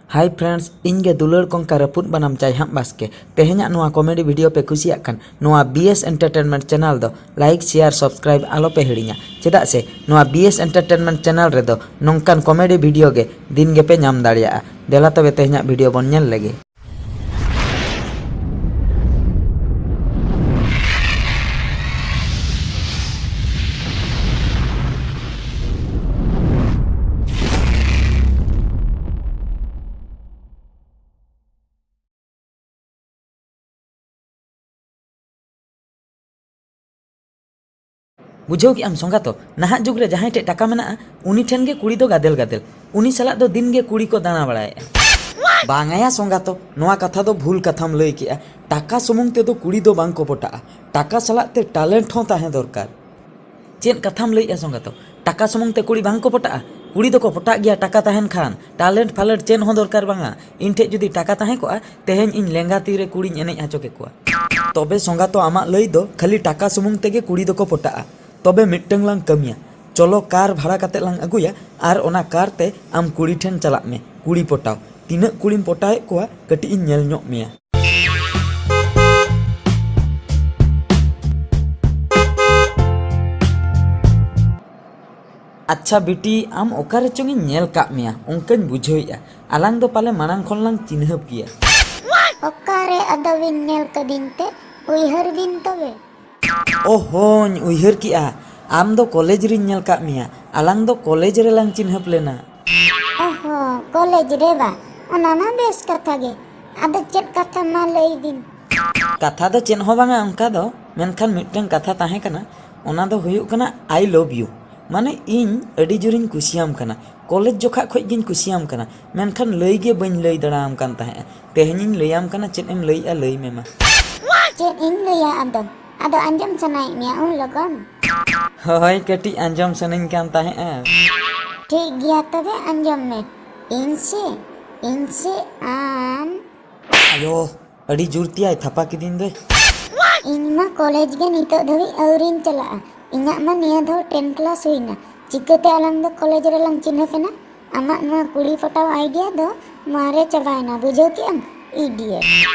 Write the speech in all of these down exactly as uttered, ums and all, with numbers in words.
Hi friends, ᱤᱧ ᱜᱮ ᱫᱩᱞᱟᱹᱲ ᱠᱚᱝᱠᱟ ᱨᱟᱹᱯᱩᱫ ᱵᱟᱱᱟᱢ ᱪᱟᱭᱦᱟᱸᱜ ᱵᱟᱥᱠᱮ᱾ ᱛᱮᱦᱮᱧᱟᱜ ᱱᱚᱣᱟ comedy video ᱯᱮ ᱠᱩᱥᱤᱭᱟᱜ ᱠᱷᱟᱱ, ᱱᱚᱣᱟ B S Entertainment channel ᱫᱚ like, share, subscribe ᱟᱞᱚ ᱯᱮ ᱦᱤᱲᱤᱧᱟ᱾ ᱪᱮᱫᱟᱜ ᱥᱮ ᱱᱚᱣᱟ B S Entertainment channel ᱨᱮᱫᱚ ᱱᱚᱝᱠᱟᱱ comedy video ᱜᱮ ᱫᱤᱱ ᱜᱮᱯᱮ ᱧᱟᱢ ᱫᱟᱲᱮᱭᱟᱜᱼᱟ᱾ ᱫᱮᱞᱟ ᱛᱚᱵᱮ ᱛᱮᱦᱮᱧᱟᱜ video ᱵᱚᱱ ᱧᱮᱞ ᱞᱮᱜᱮ᱾ ᱵᱩᱡᱷᱟᱹᱣ ᱠᱮᱜᱼᱟᱢ ᱥᱚᱸᱜᱟᱛᱚ, ᱱᱟᱦᱟᱜ ᱡᱩᱜᱽ ᱨᱮ ᱡᱟᱦᱟᱸᱭ ᱴᱷᱮᱡ ᱴᱟᱠᱟ ᱢᱮᱱᱟᱜᱼᱟ, ᱩᱱᱤ ᱴᱷᱮᱱ ᱜᱮ ᱠᱩᱲᱤ ᱫᱚ ᱜᱟᱫᱮᱞ ᱜᱟᱫᱮᱞ᱾ ᱩᱱᱤ ᱥᱟᱞᱟᱜ ᱫᱚ ᱫᱤᱱ ᱜᱮ ᱠᱩᱲᱤ ᱠᱚ ᱫᱟᱬᱟ ᱵᱟᱲᱟᱭᱮᱫᱼᱟ᱾ ᱵᱟᱝᱟᱭᱟ ᱥᱚᱸᱜᱟᱛᱚ, ᱱᱚᱣᱟ ᱠᱟᱛᱷᱟ ᱫᱚ ᱵᱷᱩᱞ ᱠᱟᱛᱷᱟᱢ ᱞᱟᱹᱭ ᱠᱮᱜᱼᱟ᱾ ᱴᱟᱠᱟ ᱥᱩᱢᱩᱝ ᱛᱮᱫᱚ ᱠᱩᱲᱤ ᱫᱚ ᱵᱟᱝ ᱠᱚ ᱯᱚᱴᱟᱜᱼᱟ᱾ ᱴᱟᱠᱟ ᱥᱟᱞᱟᱜ ᱛᱮ talent ᱦᱚᱸ ᱛᱟᱦᱮᱸ ᱫᱚᱨᱠᱟᱨ᱾ ᱪᱮᱫ ᱠᱟᱛᱷᱟᱢ ᱞᱟᱹᱭᱮᱜᱼᱟ ᱥᱚᱸᱜᱟᱛᱚ? ᱴᱟᱠᱟ ᱥᱩᱢᱩᱝ ᱛᱮ ᱠᱩᱲᱤ ᱵᱟᱝ ᱠᱚ ᱯᱚᱴᱟᱜᱼᱟ? ᱠᱩᱲᱤ ᱫᱚᱠᱚ ᱯᱚᱴᱟᱜ ᱜᱮᱭᱟ ᱴᱟᱠᱟ ᱛᱟᱦᱮᱱ ᱠᱷᱟᱱ᱾ Talent ᱯᱷᱟᱞᱮᱱᱴ ᱪᱮᱫ ᱦᱚᱸ ᱫᱚᱨᱠᱟᱨ ᱵᱟᱝᱟ᱾ ᱤᱧ ᱴᱷᱮᱡ ᱡᱩᱫᱤ ᱴᱟᱠᱟ ᱛᱟᱦᱮᱸ ᱠᱚᱜᱼᱟ, ᱛᱮᱦᱮᱧ ᱤᱧ ᱞᱮᱸᱜᱟ ᱛᱤ ᱨᱮ ᱠᱩᱲᱤᱧ ᱮᱱᱮᱡ ᱦᱚᱪᱚ ᱠᱮᱠᱚᱣᱟ᱾ ᱛᱚᱵᱮ ᱥᱚᱸᱜᱟᱛᱚ, ᱟᱢᱟᱜ ᱞᱟᱹᱭ ᱫᱚ ᱠᱷᱟᱹᱞᱤ ᱴᱟᱠᱟ ᱥᱩᱢᱩᱝ ᱛᱮᱜᱮ ᱠᱩᱲᱤ ᱫᱚᱠᱚ ᱯᱚᱴᱟᱜᱼᱟ᱾ ᱛᱚᱵᱮ ᱢᱤᱫᱴᱟᱝ ᱞᱟᱝ ᱠᱟᱹᱢᱤᱭᱟ, ᱪᱚᱞᱚ ᱠᱟᱨ ᱵᱷᱟᱲᱟ ᱠᱟᱛᱮ ᱞᱟᱝ ᱟᱹᱜᱩᱭᱟ ᱟᱨ ᱚᱱᱟ ᱠᱟᱨ ᱛᱮ ᱟᱢ ᱠᱩᱲᱤ ᱴᱷᱮᱱ ᱪᱟᱞᱟᱜ ᱢᱮ ᱠᱩᱲᱤ ᱯᱚᱴᱟᱣ᱾ ᱛᱤᱱᱟᱹᱜ ᱠᱩᱲᱤᱢ ᱯᱚᱴᱟᱣᱮᱫ ᱠᱚᱣᱟ, ᱠᱟᱹᱴᱤᱡ ᱤᱧ ᱧᱮᱞ ᱧᱚᱜ ᱢᱮᱭᱟ᱾ ᱟᱪᱪᱷᱟ ᱵᱤᱴᱤ, ᱟᱢ ᱚᱠᱟ ᱨᱮᱪᱚᱝ ᱤᱧ ᱧᱮᱞ ᱠᱟᱜ ᱢᱮᱭᱟ, ᱚᱱᱠᱟᱧ ᱵᱩᱡᱷᱟᱹᱣᱮᱫᱼᱟ᱾ ᱟᱞᱟᱝ ᱫᱚ ᱯᱟᱞᱮ ᱢᱟᱲᱟᱝ ᱠᱷᱚᱱ ᱞᱟᱝ ᱪᱤᱱᱦᱟᱹᱯ ᱜᱮᱭᱟ᱾ ᱚᱠᱟᱨᱮ ᱟᱫᱚ ᱵᱤᱱ ᱧᱮᱞ ᱠᱟᱫᱤᱧ ᱛᱮ? ᱩᱭᱦᱟᱹᱨ ᱵᱤᱱ ᱛᱚᱵᱮ᱾ ᱚ ᱦᱚᱧ ᱩᱭᱦᱟᱹᱨ ᱠᱮᱜᱼᱟ, ᱟᱢ ᱫᱚ ᱠᱚᱞᱮᱡᱽ ᱨᱤᱧ ᱧᱮᱞ ᱠᱟᱜ ᱢᱮᱭᱟ᱾ ᱟᱞᱟᱝ ᱫᱚ ᱠᱚᱞᱮᱡᱽ ᱨᱮᱞᱟᱝ ᱪᱤᱱᱦᱟᱹᱯ ᱞᱮᱱᱟ᱾ ᱚ ᱦᱚᱸ, ᱠᱚᱞᱮᱡᱽ ᱨᱮ ᱵᱟ? ᱚᱱᱟ ᱢᱟ ᱵᱮᱥ ᱠᱟᱛᱷᱟ ᱜᱮ᱾ ᱟᱫᱚ ᱪᱮᱫ ᱠᱟᱛᱷᱟ, ᱢᱟ ᱞᱟᱹᱭ ᱵᱤᱱ᱾ ᱠᱟᱛᱷᱟ ᱫᱚ ᱪᱮᱫ ᱦᱚᱸ ᱵᱟᱝᱟ ᱚᱱᱠᱟ ᱫᱚ, ᱢᱮᱱᱠᱷᱟᱱ ᱢᱤᱫᱴᱟᱝ ᱠᱟᱛᱷᱟ ᱛᱟᱦᱮᱸ ᱠᱟᱱᱟ, ᱚᱱᱟ ᱫᱚ ᱦᱩᱭᱩᱜ ᱠᱟᱱᱟ I love you᱾ ᱢᱟᱱᱮ ᱤᱧ ᱟᱹᱰᱤ ᱡᱳᱨᱤᱧ ᱠᱩᱥᱤᱭᱟᱢ ᱠᱟᱱᱟ, ᱠᱚᱞᱮᱡᱽ ᱡᱚᱠᱷᱟᱜ ᱠᱷᱚᱡ ᱜᱤᱧ ᱠᱩᱥᱤᱭᱟᱢ ᱠᱟᱱᱟ, ᱢᱮᱱᱠᱷᱟᱱ ᱞᱟᱹᱭ ᱜᱮ ᱵᱟᱹᱧ ᱞᱟᱹᱭ ᱫᱟᱲᱮᱭᱟᱢ ᱠᱟᱱ ᱛᱟᱦᱮᱸᱜᱼᱟ᱾ ᱛᱮᱦᱮᱧᱤᱧ ᱞᱟᱹᱭᱟᱢ ᱠᱟᱱᱟ, ᱪᱮᱫ ᱮᱢ ᱞᱟᱹᱭᱮᱜᱼᱟ ᱞᱟᱹᱭ ᱢᱮ ᱢᱟ᱾ ᱪᱮᱫ ᱤᱧ ᱞᱟᱹᱭᱟ ᱟᱫᱚ? ᱟᱫᱚ ᱟᱸᱡᱚᱢ ᱥᱟᱱᱟᱭᱮᱫ ᱢᱮᱭᱟ ᱩᱱ ᱞᱚᱜᱚᱱ? ᱦᱳᱭ, ᱠᱟᱹᱴᱤᱡ ᱟᱸᱡᱚᱢ ᱥᱟᱱᱟᱧ ᱠᱟᱱ ᱛᱟᱦᱮᱸᱜᱼᱟ᱾ ᱴᱷᱤᱠ ᱜᱮᱭᱟ ᱛᱚᱵᱮ ᱟᱸᱡᱚᱢ ᱢᱮ᱾ ᱤᱧ ᱥᱮ, ᱤᱧ ᱥᱮ ᱟᱢ᱾ ᱟᱭᱳ, ᱟᱹᱰᱤ ᱡᱳᱨ ᱛᱮᱭᱟᱭ ᱛᱷᱟᱯᱟ ᱠᱤᱫᱤᱧ ᱫᱚᱭ᱾ ᱤᱧ ᱢᱟ ᱠᱚᱞᱮᱡᱽ ᱜᱮ ᱱᱤᱛᱚᱜ ᱫᱷᱟᱹᱵᱤᱡ ᱟᱹᱣᱨᱤᱧ ᱪᱟᱞᱟᱜᱼᱟ᱾ ᱤᱧᱟᱹᱜ ᱢᱟ ᱱᱤᱭᱟᱹ ᱫᱷᱟᱣ ten class ᱦᱩᱭᱱᱟ᱾ ᱪᱤᱠᱟᱹᱛᱮ ᱟᱞᱟᱝ ᱫᱚ ᱠᱚᱞᱮᱡᱽ ᱨᱮᱞᱟᱝ ᱪᱤᱱᱦᱟᱹᱯ ᱮᱱᱟ? ᱟᱢᱟᱜ ᱱᱚᱣᱟ ᱠᱩᱲᱤ ᱯᱚᱴᱟᱣ ᱟᱭᱰᱤᱭᱟ ᱫᱚ ᱢᱟᱨᱮ ᱪᱟᱵᱟᱭᱮᱱᱟ, ᱵᱩᱡᱷᱟᱹᱣ ᱠᱮᱜ ᱟᱢ? ᱤᱰᱤᱭᱮᱴ᱾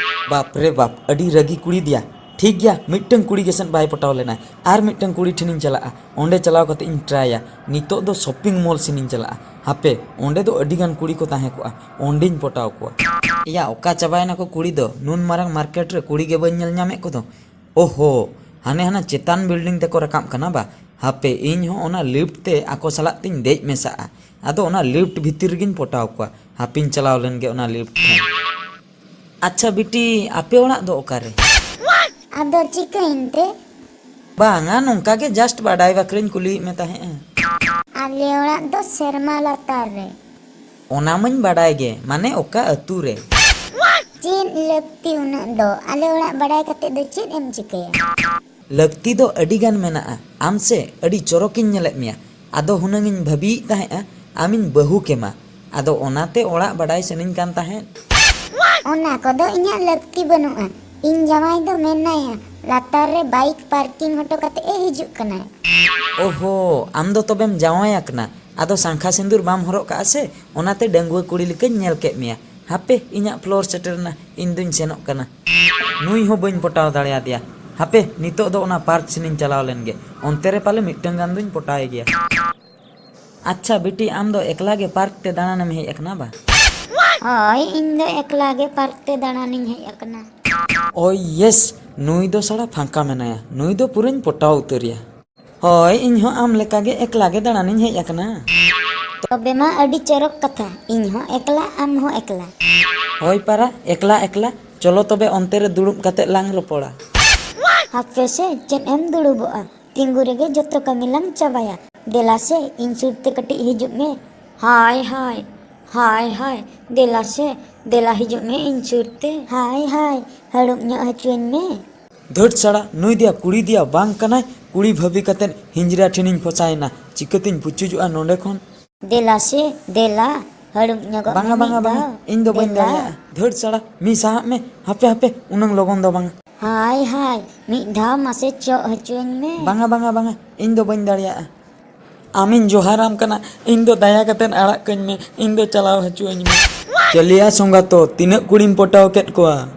ᱵᱟᱯ ᱨᱮ ᱵᱟᱯ, ᱟᱹᱰᱤ ᱨᱟᱹᱜᱤ ᱠᱩᱲᱤ ᱫᱮᱭᱟ᱾ ᱴᱷᱤᱠ ᱜᱮᱭᱟ, ᱢᱤᱫᱴᱟᱝ ᱠᱩᱲᱤ ᱜᱮᱥᱮᱫ ᱵᱟᱭ ᱯᱚᱴᱟᱣ ᱞᱮᱱᱟᱭ, ᱟᱨ ᱢᱤᱫᱴᱟᱝ ᱠᱩᱲᱤ ᱴᱷᱮᱱᱤᱧ ᱪᱟᱞᱟᱜᱼᱟ, ᱚᱸᱰᱮ ᱪᱟᱞᱟᱣ ᱠᱟᱛᱮ ᱤᱧ ᱴᱨᱟᱭᱟ᱾ ᱱᱤᱛᱚᱜ ᱫᱚ ᱥᱚᱯᱤᱝ ᱢᱚᱞ ᱥᱮᱱᱤᱧ ᱪᱟᱞᱟᱜᱼᱟ᱾ ᱦᱟᱯᱮ, ᱚᱸᱰᱮ ᱫᱚ ᱟᱹᱰᱤ ᱜᱟᱱ ᱠᱩᱲᱤ ᱠᱚ ᱛᱟᱦᱮᱸ ᱠᱚᱜᱼᱟ, ᱚᱸᱰᱮᱧ ᱯᱚᱴᱟᱣ ᱠᱚᱣᱟ᱾ ᱮᱭᱟ, ᱚᱠᱟ ᱪᱟᱵᱟᱭᱮᱱᱟ ᱠᱚ ᱠᱩᱲᱤ ᱫᱚ? ᱱᱩᱱ ᱢᱟᱨᱟᱝ ᱢᱟᱨᱠᱮᱴ ᱨᱮ ᱠᱩᱲᱤ ᱜᱮ ᱵᱟᱹᱧ ᱧᱮᱞ ᱧᱟᱢᱮᱫ ᱠᱚᱫᱚ᱾ ᱳᱦᱳ, ᱦᱟᱱᱮ ᱦᱟᱱᱟ ᱪᱮᱛᱟᱱ ᱵᱤᱞᱰᱤᱝ ᱛᱮᱠᱚ ᱨᱟᱠᱟᱵ ᱠᱟᱱᱟ ᱵᱟ? ᱦᱟᱯᱮ, ᱤᱧ ᱦᱚᱸ ᱚᱱᱟ ᱞᱤᱯᱷᱴ ᱛᱮ ᱟᱠᱚ ᱥᱟᱞᱟᱜ ᱛᱤᱧ ᱫᱮᱡ ᱢᱮᱥᱟᱜᱼᱟ᱾ ᱟᱫᱚ ᱚᱱᱟ ᱞᱤᱯᱷᱴ ᱵᱷᱤᱛᱤᱨ ᱨᱮᱜᱤᱧ ᱯᱚᱴᱟᱣ ᱠᱚᱣᱟ᱾ ᱦᱟᱯᱮᱧ ᱪᱟᱞᱟᱣ ᱞᱮᱱ ᱜᱮ ᱚᱱᱟ ᱞᱤᱯᱷᱴ ᱴᱷᱮᱱ᱾ ᱟᱪᱪᱷᱟ ᱵᱤᱴᱤ, ᱟᱯᱮ ᱚᱲᱟᱜ ᱫᱚ ᱚᱠᱟᱨᱮ? ᱟᱫᱚ ᱪᱤᱠᱟᱹᱭᱮᱱ ᱛᱮ? ᱵᱟᱝᱟ, ᱱᱚᱝᱠᱟ ᱜᱮ just ᱵᱟᱰᱟᱭ ᱵᱟᱠᱷᱨᱟᱧ ᱠᱩᱞᱤᱭᱮᱫ ᱢᱮ ᱛᱟᱦᱮᱸᱜᱼᱟ᱾ ᱟᱞᱮ ᱚᱲᱟᱜ ᱫᱚ ᱥᱮᱨᱢᱟ ᱞᱟᱛᱟᱨ ᱨᱮ᱾ ᱚᱱᱟ ᱢᱟᱧ ᱵᱟᱰᱟᱭ ᱜᱮ, ᱢᱟᱱᱮ ᱚᱠᱟ ᱟᱹᱛᱩ ᱨᱮ? ᱪᱮᱫ ᱞᱟᱹᱠᱛᱤ ᱩᱱᱟᱹᱜ ᱫᱚ? ᱟᱞᱮ ᱚᱲᱟᱜ ᱵᱟᱰᱟᱭ ᱠᱟᱛᱮ ᱫᱚ ᱪᱮᱫ ᱮᱢ ᱪᱤᱠᱟᱹᱭᱟ? ᱞᱟᱹᱠᱛᱤ ᱫᱚ ᱟᱹᱰᱤ ᱜᱟᱱ ᱢᱮᱱᱟᱜᱼᱟ᱾ ᱟᱢ ᱥᱮ ᱟᱹᱰᱤ ᱪᱚᱨᱚᱠᱤᱧ ᱧᱮᱞᱮᱫ ᱢᱮᱭᱟ᱾ ᱟᱫᱚ ᱦᱩᱱᱟᱹᱝ ᱤᱧ ᱵᱷᱟᱹᱵᱤᱭᱮᱫ ᱛᱟᱦᱮᱸᱜᱼᱟ ᱟᱢᱤᱧ ᱵᱟᱹᱦᱩ ᱠᱮᱢᱟ᱾ ᱟᱫᱚ ᱚᱱᱟᱛᱮ ᱚᱲᱟᱜ ᱵᱟᱰᱟᱭ ᱥᱟᱱᱟᱧ ᱠᱟᱱ ᱛᱟᱦᱮᱸᱫ᱾ ᱚᱱᱟ ᱠᱚᱫᱚ ᱤᱧᱟᱹᱜ ᱞᱟᱹᱠᱛᱤ ᱵᱟᱹᱱᱩᱜᱼᱟ᱾ ᱤᱧ ᱡᱟᱶᱟᱭ ᱫᱚ ᱢᱮᱱᱟᱭᱟ, ᱞᱟᱛᱟᱨ ᱨᱮ ᱵᱟᱭᱤᱠ ᱯᱟᱨᱠᱤᱝ ᱦᱚᱴᱚ ᱠᱟᱛᱮ ᱮ ᱦᱤᱡᱩᱜ ᱠᱟᱱᱟᱭ᱾ ᱳᱦᱳ, ᱟᱢ ᱫᱚ ᱛᱚᱵᱮᱢ ᱡᱟᱶᱟᱭ ᱟᱠᱟᱱᱟ? ᱟᱫᱚ ᱥᱟᱝᱠᱷᱟ ᱥᱤᱸᱫᱩᱨ ᱵᱟᱢ ᱦᱚᱨᱚᱜ ᱠᱟᱜᱼᱟ ᱥᱮ, ᱚᱱᱟᱛᱮ ᱰᱟᱺᱜᱩᱣᱟᱹ ᱠᱩᱲᱤ ᱞᱮᱠᱟᱧ ᱧᱮᱞ ᱠᱮᱫ ᱢᱮᱭᱟ᱾ ᱦᱟᱯᱮ, ᱤᱧᱟᱹᱜ ᱯᱷᱞᱳᱨ ᱥᱮᱴᱮᱨ ᱮᱱᱟ, ᱤᱧ ᱫᱩᱧ ᱥᱮᱱᱚᱜ ᱠᱟᱱᱟ᱾ ᱱᱩᱭ ᱦᱚᱸ ᱵᱟᱹᱧ ᱯᱚᱴᱟᱣ ᱫᱟᱲᱮᱭᱟᱫᱮᱭᱟ᱾ ᱦᱟᱯᱮ, ᱱᱤᱛᱚᱜ ᱫᱚ ᱚᱱᱟ ᱯᱟᱨᱠ ᱥᱮᱱᱤᱧ ᱪᱟᱞᱟᱣ ᱞᱮᱱ ᱜᱮ, ᱚᱱᱛᱮ ᱨᱮ ᱯᱟᱞᱮ ᱢᱤᱫᱴᱟᱝ ᱜᱟᱱ ᱫᱩᱧ ᱯᱚᱴᱟᱣᱮ ᱜᱮᱭᱟ᱾ ᱟᱪᱪᱷᱟ ᱵᱤᱴᱤ, ᱟᱢ ᱫᱚ ᱮᱠᱞᱟ ᱜᱮ ᱯᱟᱨᱠ ᱛᱮ ᱫᱟᱬᱟᱱᱮᱢ ᱦᱮᱡ ᱟᱠᱟᱱᱟ ᱵᱟ? ᱦᱳᱭ, ᱤᱧ ᱫᱚ ᱮᱠᱞᱟ ᱜᱮ ᱯᱟᱨᱠ ᱛᱮ ᱫᱟᱬᱟᱱᱤᱧ ᱦᱮᱡ ᱟᱠᱟᱱᱟ᱾ ᱳᱭ ᱭᱮᱥ, ᱱᱩᱭ ᱫᱚ ᱥᱟᱲᱟ ᱯᱷᱟᱸᱠᱟ ᱢᱮᱱᱟᱭᱟ, ᱱᱩᱭ ᱫᱚ ᱯᱩᱨᱟᱹᱧ ᱯᱚᱴᱟᱣ ᱩᱛᱟᱹᱨᱮᱭᱟ᱾ ᱦᱳᱭ, ᱤᱧ ᱦᱚᱸ ᱟᱢ ᱞᱮᱠᱟ ᱜᱮ ᱮᱠᱞᱟ ᱜᱮ ᱫᱟᱬᱟᱱᱤᱧ ᱦᱮᱡ ᱟᱠᱟᱱᱟ᱾ ᱛᱚᱵᱮ ᱢᱟ ᱟᱹᱰᱤ ᱪᱚᱨᱚᱠ ᱠᱟᱛᱷᱟ, ᱤᱧ ᱦᱚᱸ ᱮᱠᱞᱟ, ᱟᱢ ᱦᱚᱸ ᱮᱠᱞᱟ᱾ ᱦᱳᱭ ᱯᱟᱨᱟ, ᱮᱠᱞᱟ ᱮᱠᱞᱟ᱾ ᱪᱚᱞᱚ ᱛᱚᱵᱮ ᱚᱱᱛᱮ ᱨᱮ ᱫᱩᱲᱩᱵ ᱠᱟᱛᱮ ᱞᱟᱝ ᱨᱚᱯᱚᱲᱟ᱾ ᱦᱟᱯᱮ ᱥᱮ, ᱪᱮᱫ ᱮᱢ ᱫᱩᱲᱩᱵᱚᱜᱼᱟ? ᱛᱤᱸᱜᱩ ᱨᱮᱜᱮ ᱡᱚᱛᱚ ᱠᱟᱹᱢᱤ ᱞᱟᱝ ᱪᱟᱵᱟᱭᱟ᱾ ᱫᱮᱞᱟ ᱥᱮ, ᱤᱧ ᱥᱩᱨ ᱛᱮ ᱠᱟᱹᱴᱤᱡ ᱦᱤᱡᱩᱜ ᱢᱮ᱾ ᱦᱟᱭ ᱦᱟᱭ, ᱦᱟᱭ ᱦᱟᱭ, ᱫᱮᱞᱟ ᱥᱮ, ᱫᱮᱞᱟ ᱦᱤᱡᱩᱜ ᱢᱮ ᱤᱧ ᱥᱩᱨ ᱛᱮ᱾ ᱦᱟᱭ ᱦᱟᱭ, ᱦᱟᱹᱲᱩᱵ ᱧᱚᱜ ᱦᱚᱪᱚᱧ ᱢᱮ᱾ ᱫᱷᱟᱹᱴ ᱥᱟᱲᱟ, ᱱᱩᱭ ᱫᱚᱭᱟ ᱠᱩᱲᱤ ᱫᱮᱭᱟ ᱵᱟᱝ ᱠᱟᱱᱟᱭ, ᱠᱩᱲᱤ ᱵᱷᱟᱹᱵᱤ ᱠᱟᱛᱮᱫ ᱦᱤᱧᱡᱽᱨᱟ ᱴᱷᱮᱱᱤᱧ ᱯᱷᱚᱥᱟᱭᱮᱱᱟ, ᱪᱤᱠᱟᱹᱛᱤᱧ ᱯᱩᱪᱩᱡᱚᱜᱼᱟ ᱱᱚᱸᱰᱮ ᱠᱷᱚᱱ? ᱫᱮᱞᱟ ᱥᱮ, ᱫᱮᱞᱟ, ᱦᱟᱹᱲᱩᱵ ᱧᱚᱜᱚᱜ ᱵᱟᱝᱟ, ᱢᱮ ᱵᱟᱝᱟ, ᱢᱤᱫ ᱵᱟᱝᱟ, ᱫᱷᱟᱣ᱾ ᱤᱧ ᱫᱚ ᱵᱟᱹᱧ ᱫᱮᱞᱟ᱾ ᱫᱟᱲᱮᱭᱟᱜᱼᱟ᱾ ᱫᱷᱟᱹᱴ ᱥᱟᱲᱟ, ᱢᱤ ᱥᱟᱦᱟᱜ ᱢᱮ, ᱦᱟᱯᱮ, ᱦᱟᱯᱮ, ᱩᱱᱟᱹᱝ ᱞᱚᱜᱚᱱ ᱫᱚ ᱵᱟᱝᱟ᱾ ᱦᱟᱭ, ᱦᱟᱭ, ᱢᱤᱫ ᱫᱷᱟᱣ ᱢᱟᱥᱮ ᱪᱚᱜ ᱦᱚᱪᱚᱧ ᱢᱮ᱾ ᱵᱟᱝᱟ, ᱵᱟᱝᱟ, ᱵᱟᱝᱟ, ᱤᱧ ᱫᱚ ᱵᱟᱹᱧ ᱫᱟᱲᱮᱭᱟᱜᱼᱟ᱾ ᱟᱢᱤᱧ ᱡᱚᱦᱟᱨᱟᱢ ᱠᱟᱱᱟ, ᱤᱧ ᱫᱚ ᱫᱟᱭᱟ ᱠᱟᱛᱮᱫ ᱟᱲᱟᱜ ᱠᱟᱹᱧ ᱢᱮ, ᱤᱧ ᱫᱚ ᱪᱟᱞᱟᱣ ᱦᱚᱪᱚᱣᱟᱹᱧ ᱢᱮ᱾ ᱪᱟᱹᱞᱤᱭᱟ ᱥᱚᱸᱜᱟᱛᱚ, ᱛᱤᱱᱟᱹᱜ ᱠᱩᱲᱤᱢ ᱯᱚᱴᱟᱣ ᱠᱮᱫ ᱠᱚᱣᱟ?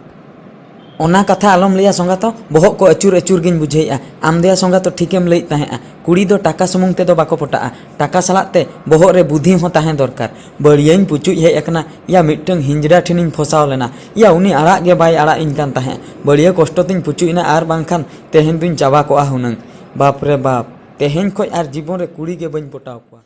ᱚᱱᱟ ᱠᱟᱛᱷᱟ ᱟᱞᱚᱢ ᱞᱟᱹᱭᱟ ᱥᱚᱸᱜᱟᱛᱚ, ᱵᱚᱦᱚᱜ ᱠᱚ ᱟᱹᱪᱩᱨ ᱟᱹᱪᱩᱨ ᱜᱤᱧ ᱵᱩᱡᱷᱟᱹᱣᱮᱫᱼᱟ᱾ ᱟᱢ ᱫᱚᱭᱟ ᱥᱚᱸᱜᱟᱛᱚ, ᱴᱷᱤᱠᱮᱢ ᱞᱟᱹᱭᱮᱫ ᱛᱟᱦᱮᱸᱫᱼᱟ, ᱠᱩᱲᱤ ᱫᱚ ᱴᱟᱠᱟ ᱥᱩᱢᱩᱝ ᱛᱮᱫᱚ ᱵᱟᱠᱚ ᱯᱚᱴᱟᱜᱼᱟ, ᱴᱟᱠᱟ ᱥᱟᱞᱟᱜ ᱛᱮ ᱵᱚᱦᱚᱜ ᱨᱮ ᱵᱩᱫᱷᱤ ᱦᱚᱸ ᱛᱟᱦᱮᱸ ᱫᱚᱨᱠᱟᱨ᱾ ᱵᱟᱹᱲᱤᱭᱟᱹᱧ ᱯᱩᱪᱩᱡ ᱦᱮᱡ ᱟᱠᱟᱱᱟ ᱭᱟ, ᱢᱤᱫᱴᱟᱝ ᱦᱤᱧᱡᱽᱲᱟ ᱴᱷᱮᱱᱤᱧ ᱯᱷᱚᱥᱟᱣ ᱞᱮᱱᱟ ᱭᱟ, ᱩᱱᱤ ᱟᱲᱟᱜ ᱜᱮ ᱵᱟᱭ ᱟᱲᱟᱜ ᱤᱧ ᱠᱟᱱ ᱛᱟᱦᱮᱸᱫ᱾ ᱵᱟᱹᱲᱤᱭᱟᱹ ᱠᱚᱥᱴᱚ ᱛᱤᱧ ᱯᱩᱪᱩᱡ ᱮᱱᱟ, ᱟᱨ ᱵᱟᱝᱠᱷᱟᱱ ᱛᱮᱦᱮᱧ ᱫᱩᱧ ᱪᱟᱵᱟ ᱠᱚᱜᱼᱟ ᱦᱩᱱᱟᱹᱝ᱾ ᱵᱟᱯ ᱨᱮ ᱵᱟᱯ, ᱛᱮᱦᱮᱧ ᱠᱷᱚᱡ ᱟᱨ ᱡᱤᱵᱚᱱ ᱨᱮ ᱠᱩᱲᱤ ᱜᱮ ᱵᱟᱹᱧ ᱯᱚᱴᱟᱣ ᱠᱚᱣᱟ᱾